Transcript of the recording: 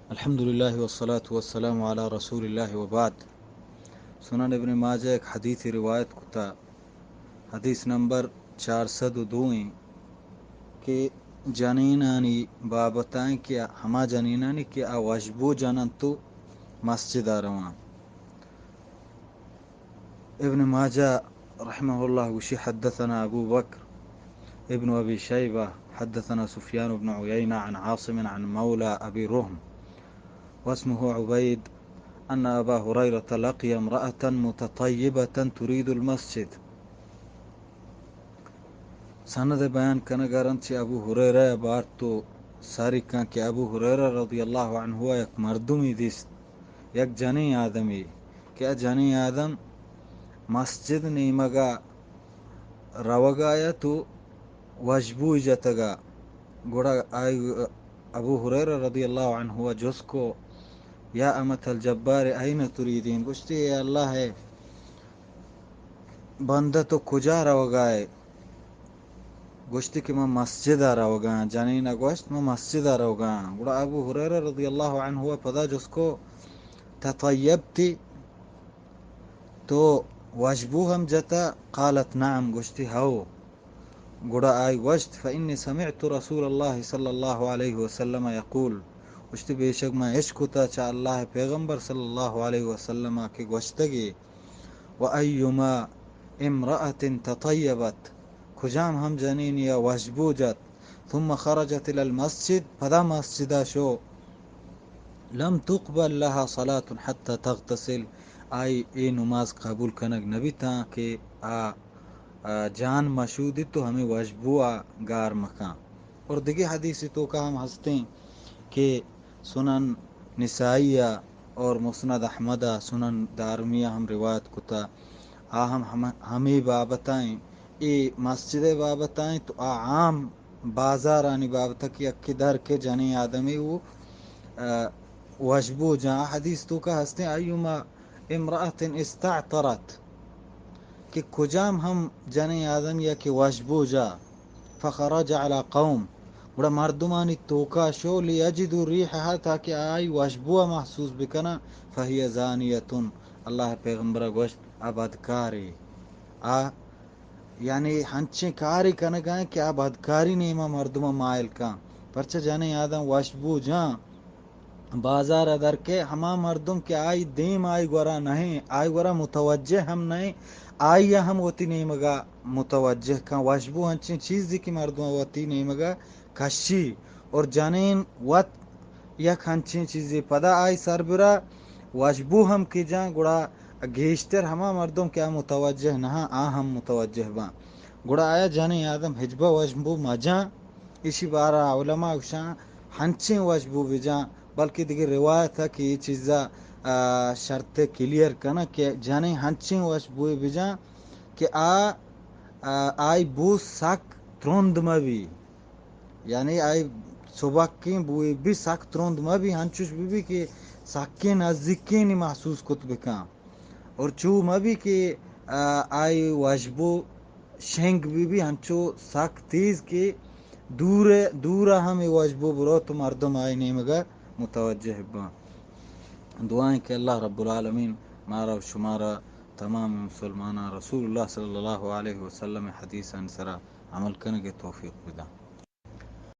الحمدللہ والصلاة والسلام علی رسول اللہ وبعد۔ سنن ابن ماجہ یک حدیثے روایت کتا، حدیث نمبر چار سد و دو ایں کہ جنینانی بابت ایں کہ ہما جنینانی کہ آ وشبو جننت و مسجد ءَ روان۔ ابن ماجہ رحمہ اللہ گوشی، حدثنا ابو بکر ابن ابی شیبہ حدثنا سفیان بن عیینہ عن عاصم عن مولا ابی رحم واسمہ عبید ان ابا ہریرہ لقی امرأة متطیبة ترید المسجد۔ سند بیان کنگ ءَ رند چہ ابو ہریرہ ءَ بارت و ساری کن کہ ابو ہریرہ رضی اللہ عنہ ءَ یک مردمی دیست، یک جنیں آدمی کہ آ جنیں آدم مسجد نیمگ ءَ روگ ءَ ات و وشبوئی جتگ ءَ۔ گڑا آئی ابو ہریرہ رضی اللہ عنہ ءَ جست کو، یا امۃ الجبار این تریدین؟ گوشتی، اے اللہ ءِ بندہ، تو کجا روگ ءَ ئے؟ گوشتی کہ من مسجد ءَ روگ ءَ آں۔ جنین ءَ گوشت، من مسجد ءَ روگ ءَ آں۔ گڑا ابو ہریرہ رضی اللہ عنہ ءَ پدا جست کو، تطیبتی؟ تو وشبو ہم جتا؟ قالت نعم، گوشتی ہو۔ گڑا آئی گوشت، فإني سمعت رسول الله صلى الله عليه وسلم يقول، گوشتی بے شک من اشکتا چہ اللہ ءِ پیغمبر صلی اللہ علیہ وسلم ءَ کہ گوشتگی، وأيما امرأة تطيبت، کجام ہم جنینی ءَ وشبو جت، ثم خرجت إلى المسجد، پدا مسجد ءَ شو، لم تقبل لها صلاة حتى تغتسل، آئی اے نماز قبول کنگ نہ بیت تاں کہ آ، آ، جان مشودیت و ہمے وشبو ءَ گار مکن۔ اور دگہ حدیث توکا ہم ہستیں کہ سنن نسائی ءَ اور مسند احمد ءَ، سنن دارمی ءَ ہم روایت کتا، آ ہم ہم-، ہمے بابت ءَ ایں، اے مسجد ءِ بابت ءَ ایں، تو آ عام بازارانی بابت ءَ کہ یکے در کہ جنیں آدمے و، آ، وشبو جاں۔ حدیث توکا ہستیں، أيما امرأة استعطرت، کہ کجام ہم جنیں آدم یا کہ وشبو جا، فخرج على قوم، گڑا مردمانی توکا شو، ليجدوا ريحها، تاکہ آئی وشبو ءَ محسوس بکناں، فهي زانية، اللہ ءِ پیغمبر ءَ گوشت، آ بدکارے۔ آ یعنی ہنچیں کارے کنگا ایں کہ آ بدکاری نیما مردم ءَ مائل کن۔ پرچہ جنیں آدم وشبو جاں، بازار ءَ در کہ ہما مردم کہ آئی دیم آئی گورا نہ ایں، آئی گورا متوجہ ہم نہ ایں، آئی ءَ ہم وتی نیمگا متوجہ کن۔ وشبو ہنچیں چیزے کہ مردم ءَ وتی نیمگا کشی اور جنین وت یک ہنچیں چیزے پدا آئی سر برا وشبو ہم کہ جاں، گڑا گیشتر ہما مردم کہ آ متوجہ نہ آں، آ ہم متوجہ باں۔ گڑا آیا جنیں آدم ہچبر وشبو مجاں؟ ایشی بارا علماء گوشاں ہنچیں وشبو بجاں، بلکہ دگہ روایت ءَ کہ اے چیزا، آ، شرط کلیئر کناں کہ جنیں ہنچیں وشبوے بجاں کہ آ، آ، آئی بو سک ترند مہ بی۔ یعنی آئی سبکیں بوئے بی سک ترند مہ بی، ہنچوش بہ بی کہ سکیں نزیکینی محسوس کت بکن۔ اور چو مہ بی کہ، آ، آئی وشبو شنگ بہ بی، ہنچو سک تیز کہ دور، دور ہم اے وشبو برو تو مردم آئی نیمگا متوجہ باں۔ دعائیں کہ اللہ رب العالمین مارا و شمارا تمام مسلماناں رسول اللہ صلی اللہ علیہ وسلم حدیثانی سرا عمل کنگ ءِ توفیق بداں۔